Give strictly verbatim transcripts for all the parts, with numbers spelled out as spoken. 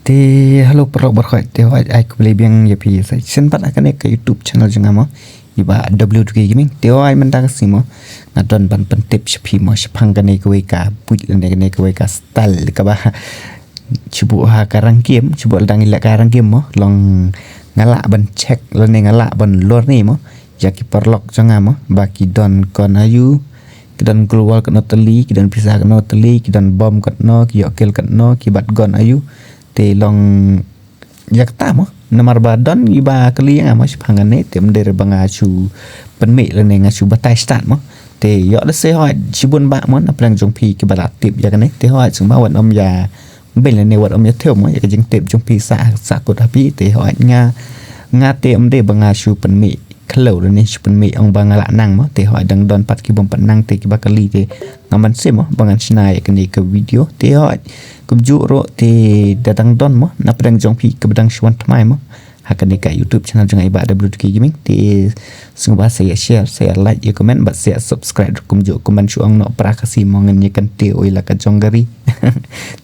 Te hello paralok baroh, te hoi ai khublei biang ïa phi sa shisien pat ha kane ka YouTube channel jong nga mo, i Bah W two K Gaming. Te hoi mynta ka sngi mo nga don ban pyntip sha phi mo shaphang kane kawei ka buit lane kane kawei ka style kaba shu buh ha ka rank game, shu buh lada ngi leh ka rank game mo, long nga lah ban check lane nga lah ban lorni mo ïa ki paralok jong nga mo ba ki don gun aiu, ki don global katno tylli, ki don pisa katno tylli, ki don bom katno, ki ïoh kill katno, ki bat gun aiu. Te long ïa kata mo, namar ba don kiba kylli ïa nga mo shaphang kane, te ym dei ba nga shu pynmih lane nga shu batai stad mo. Te ïoh lehse hoi shibun bah mo na pdeng jong phi kiba la tip ïa kane, te hoi sngewbha wat ym ïa beiñ lane wat ym ïa thew mo ïa ka jingtip jong phi sha sha kut ha phi. Te hoi nga, nga te ym dei ba nga shu pynmih khlaw lane shu pynmih ong ba nga lah nang mo, te hoi dang don pat ki bym pat nang te kiba kylli te ngam mynsiem mo ba ngan shna ïa kane ka video. Te hoi kumjuh ruh te da dang don mo na pdeng jong phi kaba dang shu wan thymmai mo ha kane ka YouTube channel jong nga i Bah W two K Gaming, te sngewbha sa ïa share, sa ïa like, ïa comment bad sa ïa subscribe ruh kumjuh, kumban shu ong noh pra Khasi mo, ngan ïa kyntiew ïa la ka jong ka ri.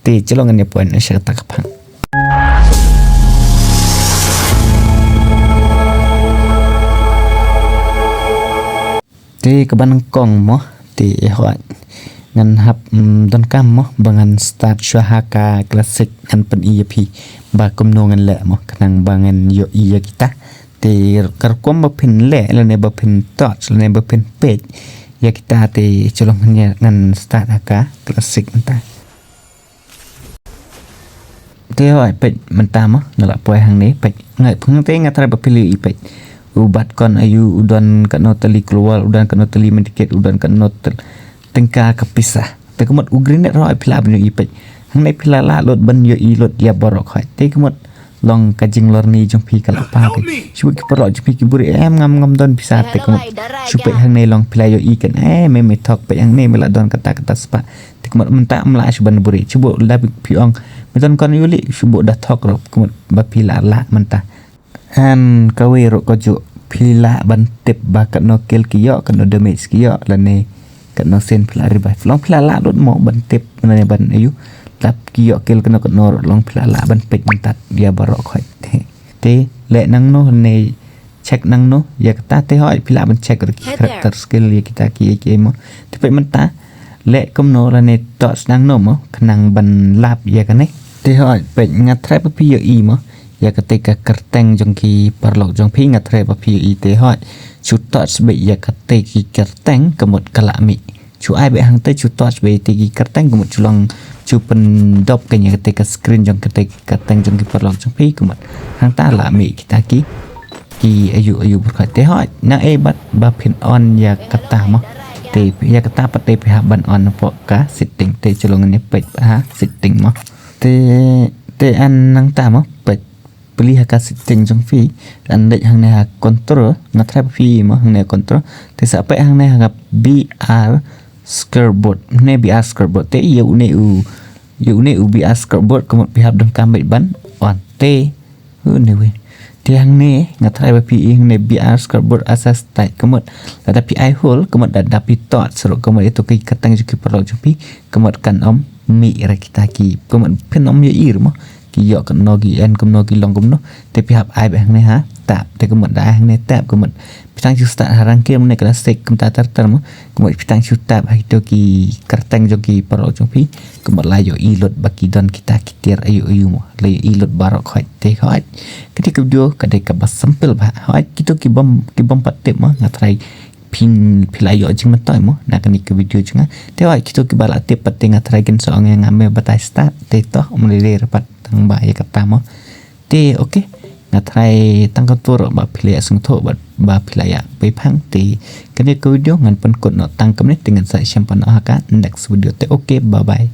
Te shalong ngan ïa poi noh sha kata ka phang. Te kaba nyngkong mo, te hoi ngan hap, mm, donkam mo ba ngan start shuwa ha ka classic, ngan pyni ïa phi ba kumno ngan leh mo khnang ba ngan ïohi ïa kita. Te ka rukom ba phin leh lane ba phin touch lane ba phin peit ïa kita, te shalong ngan ïa, ngan start ha ka classic mynta. Te hoi peit mynta mo, nga la poi hangne, peit. Nga peit hangne, nga tharai ba phi la ïohi, peit. U bat gun aiu, u don katno tylli global, u don katno tylli medikit, u don katno tyl-, tyngka ka pisa. Te ka mut u grenade ruh hoi phi lah ban ïohi, peit. Hangne phi la lah lut ban ïohi lut ïa baroh hoi. Te ka mut long ka jinglorni jong phi ka la paw, peit. Shu ki paralok jong phi ki buhrieh, em, ngam, ngam don pisa, te ka mut shu peit hangne long phi la ïohi kan, eh, me, me thok, peit hangne me la don kata, kata spah. Te ka mut mynta ym lah shuh ban buhrieh. Shu buh lada phi ong me don gun aiu lei, shu buh da thok ruh, ka mut ba phi lah lah mynta. Hynrei kawei ruh kajuh, phi lah ban tip ba katno kill ki ïoh, katno damage ki ïoh, lane katno sien phi lah revive. Long phi lah lah lut mo ban tip lane ban aiu, lada ki ïoh kill katno katno ruh long phi lah lah ban peit mynta ïa baroh khoit. Te leh nangno ne check nangno ïa kata, te hoi phi lah ban check ruh ki character skill ïa kita ki, ïa ki mo. Te peit mynta leh kumno lane touch nangno mo khnang ban lap ïa kane. Te hoi peit, nga tharai ba phi ïohi mo ïa kata ka kyrteng jong ki paralok jong phi, nga tharai ba phi ïohi. Te hoi shu touch beit ïa kata ki kyrteng, ka mut ka la mih. Shu ai beit hangta, shu touch beit ïa ki kyrteng, ka mut shu long, shu pyndop kane ïa kata ka screen jong kata ka kyrteng jong ki paralok jong phi, ka mut hangta la mih kita ki, ki aiu aiu baroh khoit. Te hoi nang ei bad ba phin on ïa kata mo. Te ïa kata pat te phi hap ban on hapoh ka setting, te shalong ngan ïa peit ha setting mo. Te, te nangta mo, peit plie ha ka setting jong phi, leit hangne ha control, nga tharai ba phi ïohi mo hangne ha control. Te sa peit hangne ha ka B R scoreboard, hangne B R scoreboard, te ïa une u, ïa une u B R scoreboard, ka mut phi hap donkam beit ban on. Te une wei, te hangne nga tharai ba phi ïohi hangne B R scoreboard assist stat, ka mut lada phi ai hold, ka mut lada phi touch ruh, ka mut ïa kito ki kyrteng jong ki paralok jong phi, ka mut kan ym mih ruh kita ki, ka mut phin ym ïohi ruh mo ki ïoh katno, ki en kumno, ki long kumno. Te phi hap ai beit hangne ha tab, te ka mut da ai hangne tab, ka mut phi tang shu start ha rank game ne classic kumta ter ter mo, ka mut phi tang shu tab ha kito ki kyrteng jong ki paralok jong phi, ka mut la ïohi lut ba ki don kita ki tier aiu aiu mo, la ïohi lut baroh khoit. Te hoi kane ka video ka dei kaba simple bha, hoi kito ki bym, ki bym pat tip mo, nga tharai phin, phi la ïoh jingmyntoi mo na kane ka video jong nga. Te hoi kito kiba la tip pat te nga tharai kin sa ong ïa nga me batai stad, te to ym lei lei ruh pat, tang ba ïa kata mo. Te okay, nga tharai tang katto ruh ba phi la ïa sngewthuh bad ba phi la ïa peit phang. Te kane ka video ngan pynkut noh tang kumne, te ngan sa ïashem pat noh ha ka next video. Te okay, bye bye.